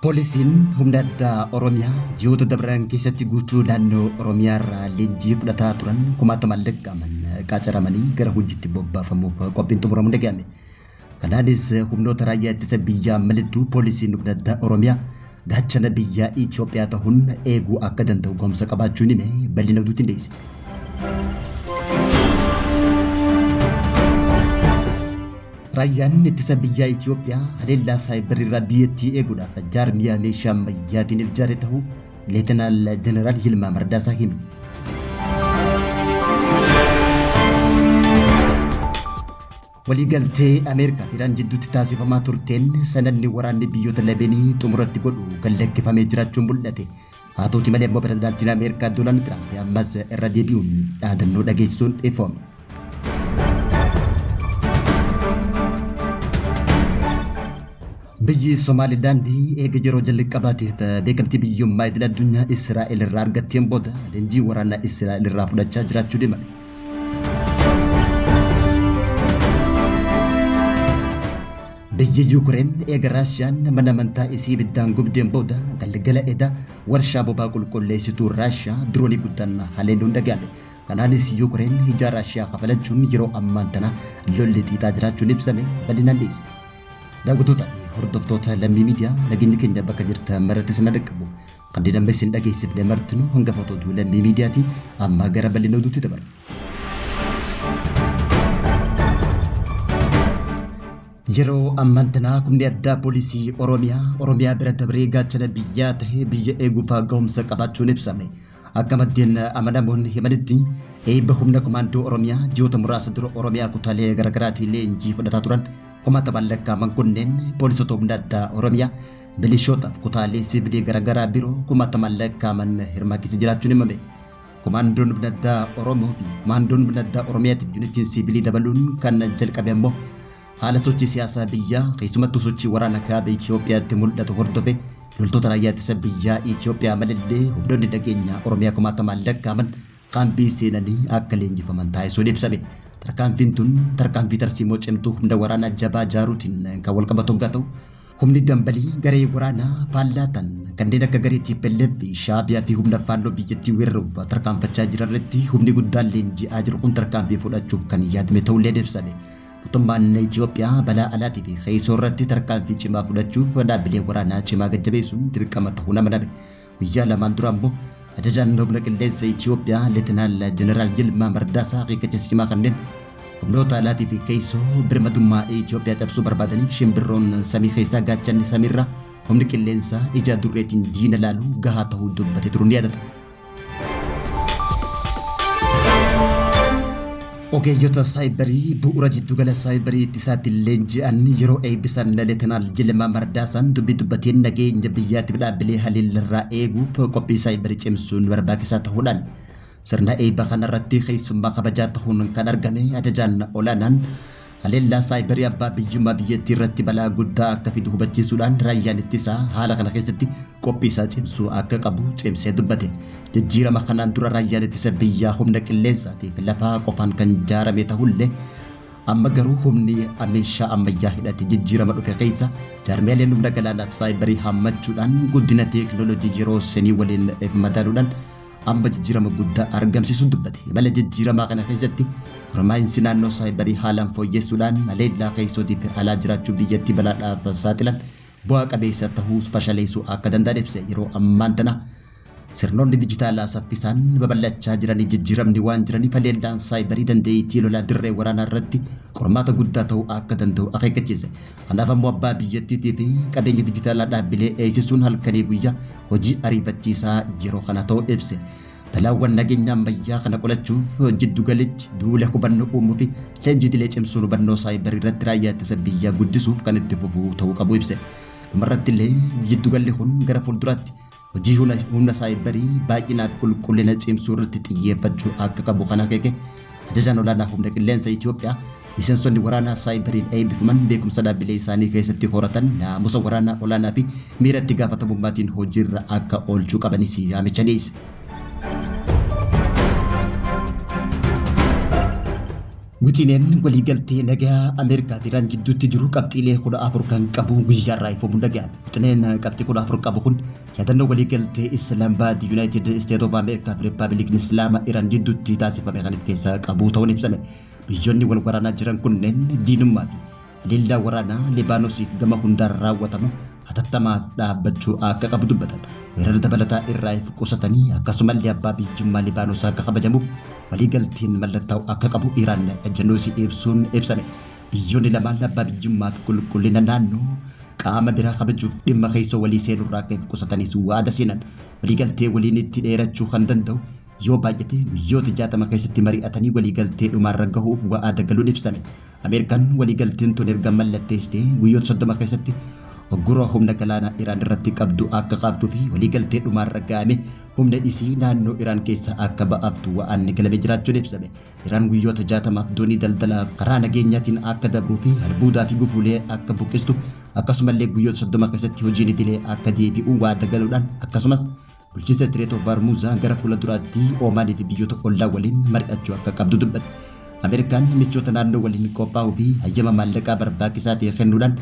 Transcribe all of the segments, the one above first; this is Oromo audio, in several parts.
Poolisiin humna addaa Oromiyaa ji'oota dabran keessatti guutuu naannoo Oromiyaa irraa leenjii fudhataa turan kumaatamaan lakkaa'aman qacaramanii gara hojiitti bobbaafamuuf qophiin xumuramuun dhaga'ame. Kanaanis humnoota raayyaa ittisa biyyaa malittuu poolisiin humna addaa Oromiyaa gaachana biyyaa Itoophiyaa ta'uun eeguu akka danda'u gahumsa qabaachuun hime bal'ina oduutiin dhiyeesse. Raayyaan ittisa biyyaa Itoophiyaa haleellaa saayibarii irraa biyyattii eeguudhaaf jaarmiyaa meeshaa ammayyaatiin ijaare ta'uu Leetanaal Jeneraal Yilmaa Mardaasaa hime. Waliigaltee Ameerikaa fi Iraan jidduutti taasifamaa turteen sanadni waraanni biyyoota lameenii xumuratti godhu gad lakkifamee jiraachuun mul'ate. Haa ta'uti malee immoo pirezidaantiin Ameerikaa Doonaald Tiraamp ammas irra deebi'uun dhaadannoo dhageessisuun ifoome. Biyyi Somaalilaandii eega yeroo jalqabaatiif beekamtii biyyummaa idil addunyaa Israa'el irraa argatteen booda leenjii waraanaa Israa'el irraa fudhachaa jiraachuu himame. Biyyi Yuukireen eega Raashiyaan mana amantaa isii ibiddaan gubdeen booda galgala eda warshaa bobaa qulqulleessituu Raashiyaa diroonii guddaan haleeluun dhaga'ame. Kanaanis Yuukireen hijaa Raashiyaa kafalachuun yeroo ammaan tana lolli xiixaa jiraachuun ibsame bal'inaan dhiyeesse. Daawwattoota fi hordoftoota Lammii Miidiyaa nageenyi keenya bakka jirtan maratti isin haa dhaqqabu. Kanneen amma isin dhageessifne martinuu hangafoota oduu Lammii Miidiyaati. Amma gara bal'ina oduutti dabarra. Yeroo ammaan tanaa humni addaa poolisii Oromiyaa Oromiyaa bira dabree gaachana biyyaa tahee biyya eeguuf gahumsa qabaachuun ibsame. Akka maddeen amanamoon himanitti eebba humna komaandoo Oromiyaa ji'oota muraasa dura Oromiyaa kutaalee garaagaraatii leenjii fudhataa turan kumaatamaan lakkaa'aman kunneen poolisoota humna addaa Oromiyaa milishootaaf kutaalee siivilii garaagaraa biroo kumaatamaan lakkaa'aman hirmaachise jiraachuun himame. Komaandoon humna addaa Oromoo fi komaandoon humna addaa Oromiyaatiif yuunitiin siivilii dabaluun kan jalqabe ammoo haala sochii siyaasaa biyyaa keessumattuu sochii waraana kaaba Itoophiyaatti mul'atu hordofe loltoota raayyaa ittisa biyyaa Itoophiyaa malallee humnoonni nageenyaa Oromiyaa kumaatamaan lakkaa'aman kaambii seenanii akka leenjifaman taasisuun ibsame. Tarkaanfiin tun tarkaanfii tarsiimoo cimtuu humna waraanaa jabaa ijaaruutiin kan walqabatu hoggaa ta'u humni dambalii garee waraanaa faallaa ta'an kanneen akka garee TPLF, Shaabiyaa fi humna faannoo biyyattii weeraruuf tarkaanfachaa jiran irratti humni guddaan leenji'aa jiru kun tarkaanfii fudhachuuf kan yaadame ta'ullee ibsame. Mootummaan Itoophiyaa balaa alaatii fi keessoo irratti tarkaanfii cimaa fudhachuuf dhaabbilee waraanaa cimaa gajjabeessuun dirqama ta'uun amaname. Guyyaa lamaan dura ammoo ajajaan humna qilleensa Itoophiyaa Leetinaal Jeneraal Yilmaa Mardaasaa akeekkachiisa cimaa kanneen humnoota alaatii fi keessoo birmadummaa Itoophiyaa cabsuu barbaadaniif shimbirroon samii keessaa gaachanni samiirraa humni qilleensaa ija durreetiin diina laalu gahaa ta'uu dubbate turuun ni yaadata. Ogeeyyota saayibarii bu'uura jiddugala saayibarii ittisaatti leenji'an yeroo eebbisan Leetinaal Yilmaa Mardaasaan dubbii dubbateen nageenya biyyaatiif dhaabbilee haleellarraa eeguuf qophii saayibarii cimsuun barbaachisaa ta'uudhaan sirna eebba kanarratti keessummaa kabajaa ta'uun kan argame ajajaan olaanaan haleellaa saayibarii abbaa biyyummaa biyyattii irratti balaa guddaa akka fidu hubachiisuudhaan raayyaan ittisaa haala kana keessatti qophii isaa cimsuu akka qabu cimsee dubbate. Jijjiirama kanaan dura raayyaan ittisa biyyaa humna qilleensaatiif lafaa qofaan kan ijaarame ta'ullee amma garuu humni meeshaa ammayyaa hidhate jijjiirama dhufe keessa jaarmiyaaleen humna galaanaaf saayibarii hammachuudhaan guddina teeknooloojii yeroo sanii waliin madaaluudhaan amma jijjiirama guddaa argamsiisuun dubbate. Imala jijjiiramaa kana keessatti gurmaa'insi naannoo saayibarii haalaan fooyyessuudhaan haleellaa keessootii fi alaa jiraachuu biyyattii balaadhaaf saaxilan bu'aa qabeessa ta'uu fashaleessuu akka danda'an ibse. Yeroo ammaan tana sirnoonni dijitaalaa saffisaan babal'achaa jiranii jijjiiramni waan jiraniif haleellaan saayibarii dandeettii lolaa dirree waraanaa irratti qormaata guddaa ta'uu akka danda'u akeekkachiise. Kanaaf ammoo abbaa biyyattiitii fi qabeenya dijitaalaa dhaabbilee eegsisuun halkanii guyyaa hojii ariifachiisaa yeroo kana ta'uu ibse. Balaawwan nageenya ammayyaa kana qolachuuf jiddugalichi duula hubannoo uumuu fi leenjii idilee cimsuun hubannoo saayibarii irratti raayyaa ittisa biyyaa guddisuuf kan itti fufuu ta'uu qabu ibse. Dhumarratti illee jiddugalli kun gara fuulduraatti hojii humna saayibarii baay'inaa fi qulqullina cimsuu irratti xiyyeeffachuu akka qabu kan akeeke ajajaan olaanaa humna qilleensa Itoophiyaa miseensonni waraanaa saayibariin eebbifaman beekumsa dhaabbilee isaanii keessatti horatan naamusa waraanaa olaanaa fi miira itti gaafatamummaatiin hojiirra akka oolchuu qabanis yaamicha dhiyeesse. Wixineen waliigaltee nagaa Ameerikaa fi Iraan jidduutti jiru qabxiilee 14 kan qabu guyyaa irraa ifoomuu dhaga'ame. Wixineen qabxii 14 qabu kun yaadannoo waliigaltee Islaamabaad Yuunaayitid Isteet of Ameerikaa fi Riippaabilikni Islaama Iraan jidduutti taasifame kan of keessaa qabu ta'uun ibsame. Biyyoonni wal waraanaa jiran kunneen diinummaa fi haleellaa waraanaa Libaanosiif gama hundaan raawwatamu hatattamaaf dhaabbachuu akka qabu dubbatan. Weerara dabalataa irraa if qusatanii akkasumallee abbaa biyyummaa Libaanos akka kabajamuuf waliigalteen mallattaa'u akka qabu Iraan ejjennoo isii ibsuun ibsame. Biyyoonni lamaan abbaa biyyummaa fi qulqullina naannoo qaama biraa kabajuuf dhimma keessoo walii seenurraa akka if qusatanis waada seenan. Waliigaltee waliin itti dheerachuu kan danda'u yoo baay'ate guyyoota 60 keessatti mari'atanii waliigaltee dhumaarra gahuuf wa'aada galuun ibsame. Ameerikaan waliigalteen tun erga mallatteessitee guyyoota 30 keessatti uggura humna galaanaa Iraan irratti qabdu akka kaaftuu fi waliigaltee dhumaarra ga'ame humna isii naannoo Iraan keessa akka ba'aaftu wa'aanni galame jiraachuun ibsame. Iraan guyyoota 60f doonii daldalaaf karaa nageenyaatiin akka dabruu fi albuudaa fi gufuulee akka buqqistu akkasumallee guyyoota 30 keessatti hojiin idilee akka deebi'u waada galuudhaan akkasumas bulchiinsa Strait of Hormuz gara fuula duraatti Oomaanii fi biyyoota ollaa waliin mari'achuu akka qabdu dubbate. Ameerikaan michoota naannoo waliin qophaa'uu fi hayyama maallaqaa barbaachisaa ta'e kennuudhaan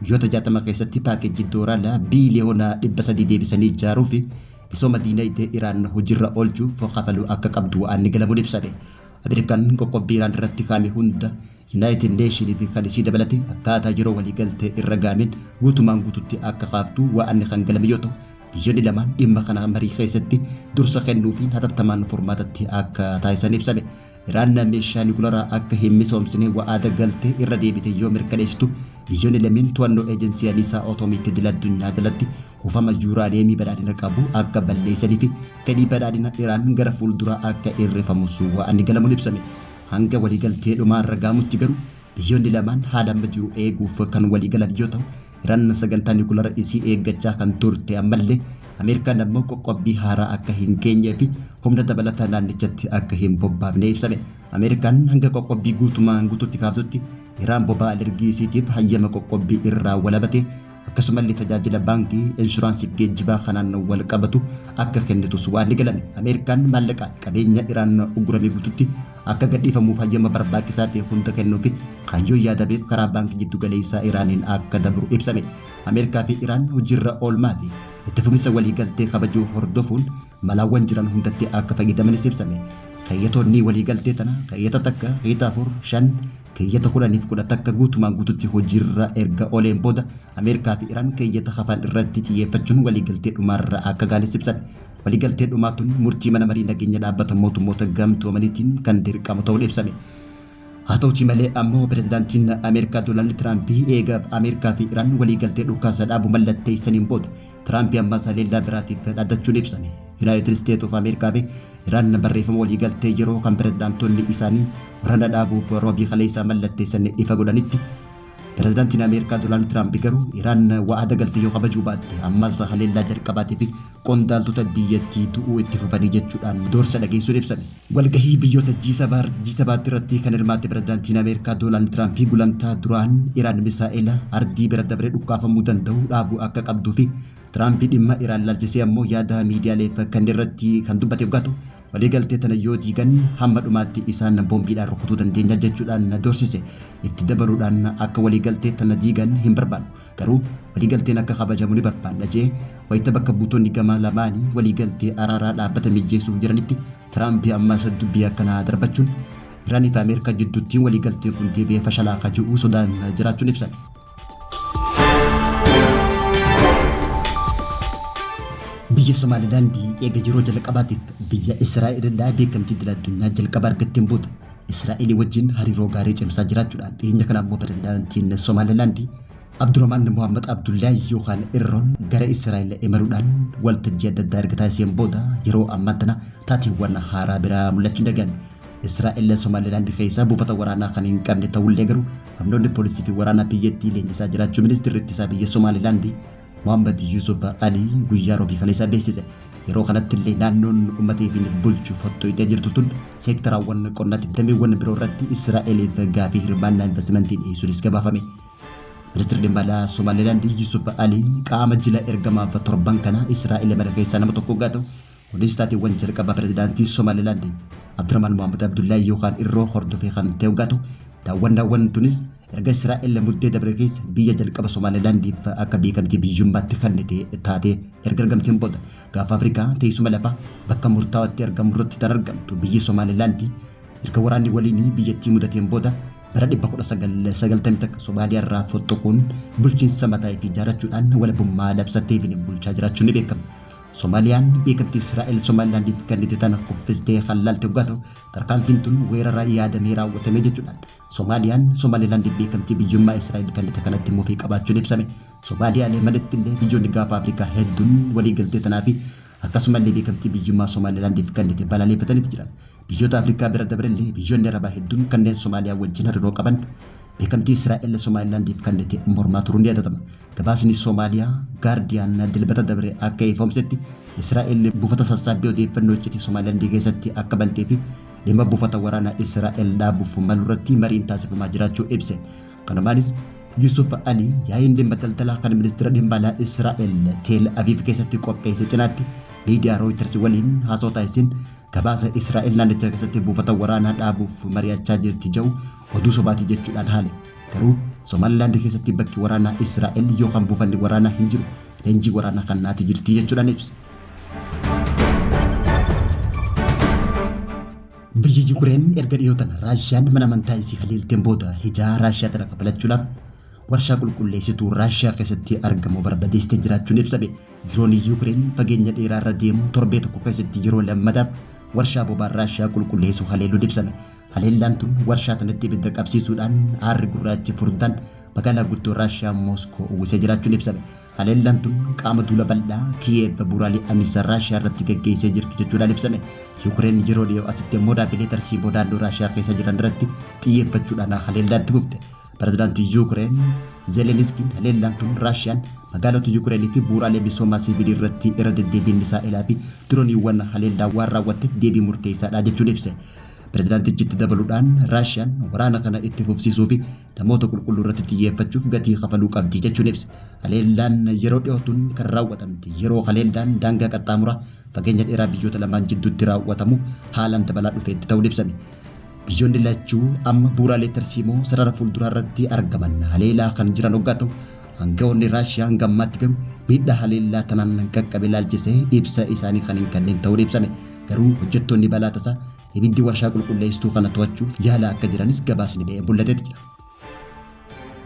guyyoota 60 keessatti paakeejii doolaara biiliyoona 300 deebisanii ijaaruu fi misooma diinagdee Iraan hojiirra oolchuuf kafaluu akka qabdu wa'aanni galamuun ibsame. Ameerikaan qoqqobbii Iraan irratti kaa'ame hunda Yuunaayitid Neeshinii fi kan isii dabalate akkaataa yeroo waliigaltee irra ga'ameen guutumaan guututti akka kaaftu wa'aanni kan galame yoo ta'u, biyyoonni lamaan dhimma kana marii keessatti dursa kennuu fi hatattamaan furmaatatti akka taasisan ibsame. Iraan meeshaa niwukilaraa akka hin misoomsine wa'aada galte irra deebite yoo mirkaneessitu, biyyoonni lameen to'annoo eejensii anniisaa atoomiik idil addunyaa jalatti kuufama yuuraaniyeemii badhaadhina qabu akka balleessanii fi fedhii badhaadhina Iraan gara fuulduraa akka irrifamus wa'aanni galamuun ibsame. Hanga waliigaltee dhumaa irra ga'amutti garuu biyyoonni lamaan haala amma jiru eeguuf kan waliigalan yoo ta'u, Iraan sagantaa niwukilara isii eeggachaa kan turte ammallee Ameerikaan ammoo qoqqobbii haaraa akka hin keenyee fi humna dabalataa naannichatti akka hin bobbaafne ibsame. Ameerikaan hanga qoqqobbii guutumaan guututti kaaftutti Iraan boba'aa alergii isiitiif hayyama qoqqobbii irraa walabate akkasumallee tajaajila baankii, inshuraansii fi geejjibaa kanaan wal qabatu akka kennitus waan ni galame. Ameerikaan maallaqaa fi qabeenya Iraan uggurame guututti akka gadhiifamuuf hayyama barbaachisaa ta'e hunda kennuu fi kaayyoo yaadameef karaa baankii jiddu galeessaa Iraaniin akka dabru ibsame. Ameerikaa fi Iraan hojiirra oolmaa fi itti fufinsa waliigaltee kabajuuf hordofuun malaawwan jiran hundatti akka fayyadamanis ibsame. Keeyyatoonni waliigaltee tana keeyyata 1, keeyyata 4, 5, keeyyata 10 fi 11 guutumaan guututti hojiirra erga ooleen booda Ameerikaa fi Iraan keeyyata hafan irratti xiyyeeffachuun waliigaltee dhumaarra akka ga'anis ibsame. Waliigaltee dhumaa tun murtii mana marii nageenya dhaabbata mootummoota gamtoomaniitiin kan dirqamu ta'uun ibsame. Haa ta'utii malee ammoo pirezidaantiin Ameerikaa Doonaald Tiraamp eega Ameerikaa fi Iraan waliigaltee dhukaasa dhaabu mallatteessaniin booda Tiraamp ammas haleellaa biraatiif dhaaddachuun ibsame. Yuunaayitid Isteet of Ameerikaa fi Iraan barreeffama waliigaltee yeroo kan pirezidaantonni isaanii waraana dhaabuuf roobii kaleessaa mallatteessan ifa godhanitti Pirezidaantiin Ameerikaa Doonaald Tiraamp garuu Iraan wa'aada galte yoo kabajuu baatte ammas haleellaa jalqabaatii fi qondaaltota biyyattii du'uu itti fufanii jechuudhaan doorsa dhageessuun ibsame. Walgahii biyyoota G7 irratti kan hirmaatte pirezidaantiin Ameerikaa Doonaald Tiraamp gulantaa duraan Iraan misaa'ela ardii bira dabree dhukkaafamuu danda'u dhaabuu akka qabduu fi Tiraamp dhimma Iraan laalchisee ammoo yaada miidiyaaleef kan irratti kan dubbate yoggaa ta'u, waliigaltee tana yoo diigan hamma dhumaatti isaan boombiidhaan rukutuu dandeenya jechuudhaan doorsise. Itti dabaluudhaan akka waliigaltee tana diigan hin barbaannu. Garuu waliigalteen akka kabajamu ni barbaanna jee wayita bakka buutonni gama lamaanii waliigaltee araaraa dhaabbata mijjeessuuf jiranitti Tiraamp ammas dubbii akkanaa darbachuun Iraanii fi Ameerikaa jidduutti waliigalteen kun deebi'ee fashalaa akka jiru sodaan jiraachuun ibsame. Biyya Somaalilaandii eega yeroo jalqabaatiif biyya Israa'el irraa beekamtii idil addunyaa jalqaba argatteen booda Israa'el wajjin hariiroo gaarii cimsaa jiraachuudhaan dhiyeenya kana ammoo pirezidaantiin Somaalilaandii Abdurrahmaan Muhammad Abdullaahi yookaan Irroon gara Israa'el imaluudhaan waltajjii adda addaa erga taasiseen booda yeroo ammaa tana taateewwan haaraa biraa mul'achuun dhaga'ame. Israa'el Somaalilaand keessaa buufata waraanaa kan hin qabne ta'ullee garuu humnoonni poolisii fi waraanaa biyyattii leenjisaa jiraachuu ministeerri ittisaa biyya Somaalilaand Muhammad Yusuf Ali guyyaa roobii kaleessaa beeksise. Yeroo kanatti illee naannoon uummata ifiin bulchu fottoyitee jirtu tun seektaraawwan qonnaatti dameewwan biroo irratti Israa'eliif gaafii hirmaannaa investimentii dhiyeessuunis gabaafame. Ministeerri dhimma alaa Somaalilaand Yusuf Ali qaama jila ergamaaf torban kana Israa'el mala keessaa nama tokko ta'u. Kunis taateewwan jalqabaa pirezidaantii Somaalilaand Abdurrahmaan Mohaammed Abdullaahii yookaan Irroo hordofee kan ta'e hoggaa ta'u, daawwannaawwan tunis erga Israa'el muddee dabre keessa biyya jalqaba Somaalilaandiif akka beekamtii biyyummaatti kennite taatee erga argamteen booda gaafa Afrikaa teessuma lafaa bakka murtaawatti argamu irratti kan argamtu biyyi Somaalilaandii erga waraanni waliinii biyyattii mudateen booda bara 1991 Somaaliyaa irraa fottoquun bulchiinsa mataa ifii ijaarrachuudhaan walabummaa labsattee fi bulchaa jiraachuun ni beekama. Somaaliyaan beekamtii Israa'el Somaalilaandiif kennite tana kuffistee kan laalte hoggaa ta'u, tarkaanfiin tun weerara yaadamee raawwatame jechuudhaan Somaaliyaan Somaalilaandiif beekamtii biyyummaa Israa'el kennite kanatti mufii qabaachuun ibsame. Somaaliyaalee maletti illee biyyoonni gaafa Afrikaa hedduun waliigaltee tanaa fi akkasumallee beekamtii biyyummaa Somaalilaandiif kennite balaaleffataniiti jiran. Biyyoota Afrikaa bira dabrellee biyyoonni Arabaa hedduun kanneen Somaaliyaa wajjin hariiroo qaban beekamtii Israa'el Somaalilaandiif kennite mormaa turuun ni yaadatama. Gabaasni Somaaliyaa Gaardiyaan Dilbata dabre akka ifoomsetti Israa'el buufata sassaabbii odeeffannoo iccitii Somaalilaandii keessatti akka bantee fi dhimma buufata waraanaa Israa'el dhaabuuf malu irratti mariin taasifamaa jiraachuu ibse. Kanumaanis Yusuf Ali yaa'iin dhimma daldalaa kan ministeera dhimma alaa Israa'el Teel Aviv keessatti qopheesse cinaatti miidiyaa Reuters waliin haasawaa taasiseen gabaasa Israa'el naannicha keessatti buufata waraanaa dhaabuuf mari'achaa jirti jedhu oduu sobaati jechuudhaan haale. Garuu Somaalilaand keessatti bakki waraanaa Israa'el yookaan buufanni waraanaa hin jiru, leenjii waraanaa kannaati jirti jechuudhaan ibse. Biyyi Yukureen erga dhiyoo tana Raashiyaan mana amantaa isii haleelteen booda hijaa Raashiyaa tana kafalachuudhaaf warshaa qulqulleessituu Raashiyaa keessatti argamu barbadeessitee jiraachuun ibsame. Diroonii Yuukireen fageenya dheeraa irra deemu torbee tokko keessatti yeroo lammataaf warshaa boba'aa Raashiyaa qulqulleessu haleeluun ibsame. Haleellaan tun warshaa tanatti ibidda qabsiisuudhaan aarri gurraachi furdaan magaalaa guddoo Raashiyaa Mooskoo uwwisee jiraachuun ibsame. Haleellaan tun qaama duula bal'aa Kiyeev bu'uuraalee anniisaa Raashiyaa irratti gaggeessee jirtu jechuudhaan ibsame. Yuukireen yeroo dhiyoo asitti immoo dhaabbilee tarsiimoo naannoo Raashiyaa keessa jiran irratti xiyyeeffachuudhaan haleellaa itti fufte. Pirezidaantiin Yuukireen Zeeleniskiin haleellaan tun Raashiyaan magaalota Yuukireenii fi bu'uuraalee misoomaa siivilii irratti irra deddeebiin misaa'elaa fi dirooniiwwan haleellaa waan raawwatteef deebii murteessaadha jechuun ibse. Pirezidaantichi itti dabaluudhaan Raashiyaan waraana kana itti fufsiisuu fi namoota qulqulluu irratti xiyyeeffachuuf gatii kafaluu qabdi jechuun ibse. Haleellaan yeroo dhiyoo tun kan raawwatamte yeroo haleellaan daangaa qaxxaamuraa fageenya dheeraa biyyoota lamaan jidduutti raawwatamu haalaan dabalaa dhufeetti ta'uun ibsame. Biyyoonni lachuu amma bu'uuraalee tarsiimoo sarara fuulduraa irratti argaman haleelaa kan jiran hoggaa ta'u, aangawoonni Raashiyaa hanga ammaatti garuu miidhaa haleellaa tanaan qaqqabe ilaalchisee ibsa isaanii kan hin kenneen ta'uun ibsame. Garuu hojjettoonni balaa tasaa ibiddi warshaa qulqulleessituu kana to'achuuf yaalaa akka jiranis gabaasni ba'ee mul'ateeti jira.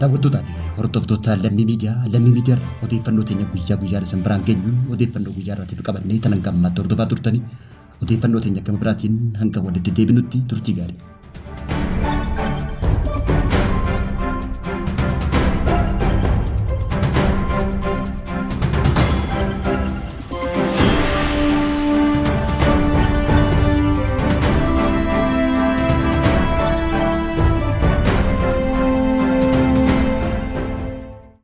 Daawwattootaa fi hordoftoota Lammii Miidiyaa, Lammii Miidiyaa irraa odeeffannoo teenya guyyaa guyyaan isin biraan geenyuun odeeffannoo guyyaa irraatiif qabannee tanan gammaatti hordofaa turtanii. Odeeffannoo teenya gama biraatiin hanga walitti deebinutti turtii gaarii.